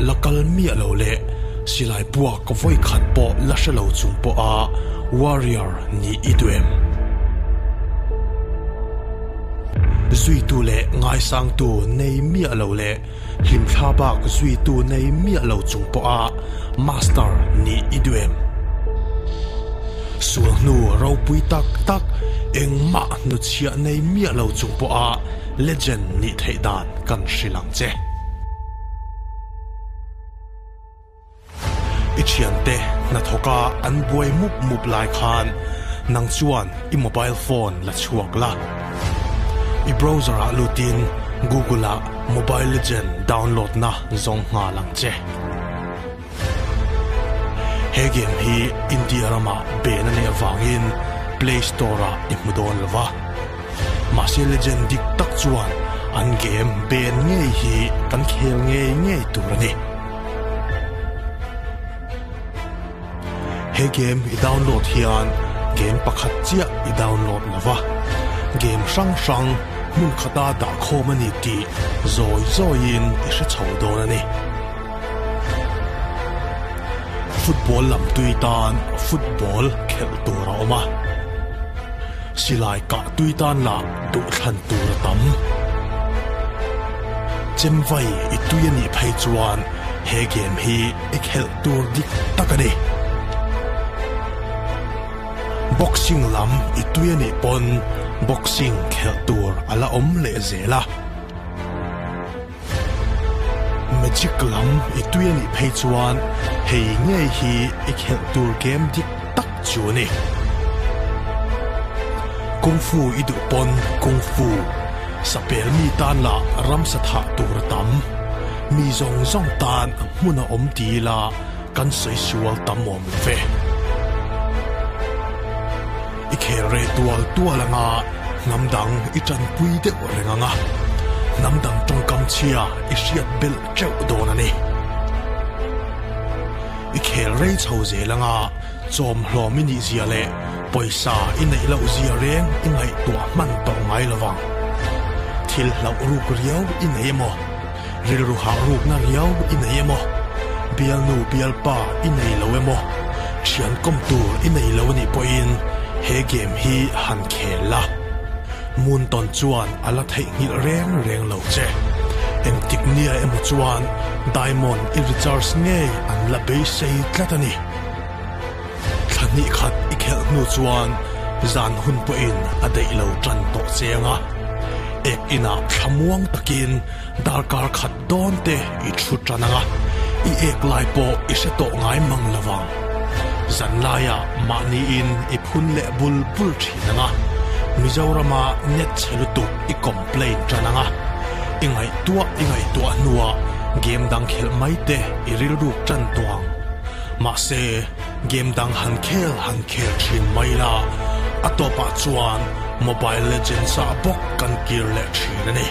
la kal miah lo leh silai puak vawi khat pawh la hre lo chung pawha warrior nih i duh em? Zuitu leh ngaisangtu nei miah lo leh hlimthla bak zuitu nei miah lo chung pawha master nih i duh em? Sual hnu ropui tak tak engmah hnuchhiah nei miah lo chung pawha legend nih theih dan kan hrilh ang che. I thiante hnathawka an buai mup mup lai khan nang chuan i mobile phone la chhuak la. I browser ah lutin Google ah Mobile Legend download na zawng nghal ang che. He game hi India ramah ben a nih avangin Play Store ah i hmu dawn lo va. Mahse legend dik tak chuan an game ben ngei hi kan khel ngei ngei tur a ni. He game i download hian game pakhat chiah i download lo va, game hrang hrang hmun khata dah khawm a ni tih zawi zawiin i hre chho dawn a ni. Football lam tui tan football khelh tur a awm a. Silai kah tui tan lah duhthlan tur a tam. Chemvai i tui a nih phei chuan he game hi i khelh tur dik tak a ni. Boxing lam i tui a nih pawn boxing khelh tur a la awm leh zel a. Magic lam i tui a nih phei chuan hei ngei hi i khelh tur game dik tak chu a ni. Kung Fu i duh pawn Kung Fu, sapel mi tan lah ramsa thah tur a tam. Mi zawng zawng tan hmun a awm ti ila kan sawi sual tam awm lo ve. I khel rei tual tual anga hnam dang i tanpui deuh reng anga hnam dang tawngkam chhia i hriat belh teuh dawn a ni. I khel rei chho zel anga chawm hlawm i nih zia leh pawisa i neih loh zia reng i ngaihtuah hman tawh ngai lo vang. Thil hlauh ruk riau i nei emaw, rilru hah rukna riau i nei emaw, bialnu bialpa i nei lo emaw, thian kawm tur i nei lo a nih pawhin he game hi han khel la. Moonton chuan a la theihnghilh reng reng lo che. Engtik nia emaw chuan Diamond i recharge ngei an la beisei tlat a ni. Thla hnih khat i khelh hnu chuan zan hun pawhin a daih lo tan tawh cheng a. Ek inah thlamuang takin darkar khat dawn te i thu tan ang a, i ek lai pawh i hre tawh ngai mang lo vang. Zan laiah mahniin i phun leh bul bul thin ang a, Mizorama net chhe lutuk i complain tan ang a, i ngaihtuah i ngaihtuah hnuah game dang khelh mai te i rilruk tan tawh ang. Mahse, game dang han khel han khel thin mai la, a tawpah chuan Mobile Legends ah bawk kan kir leh thin a ni.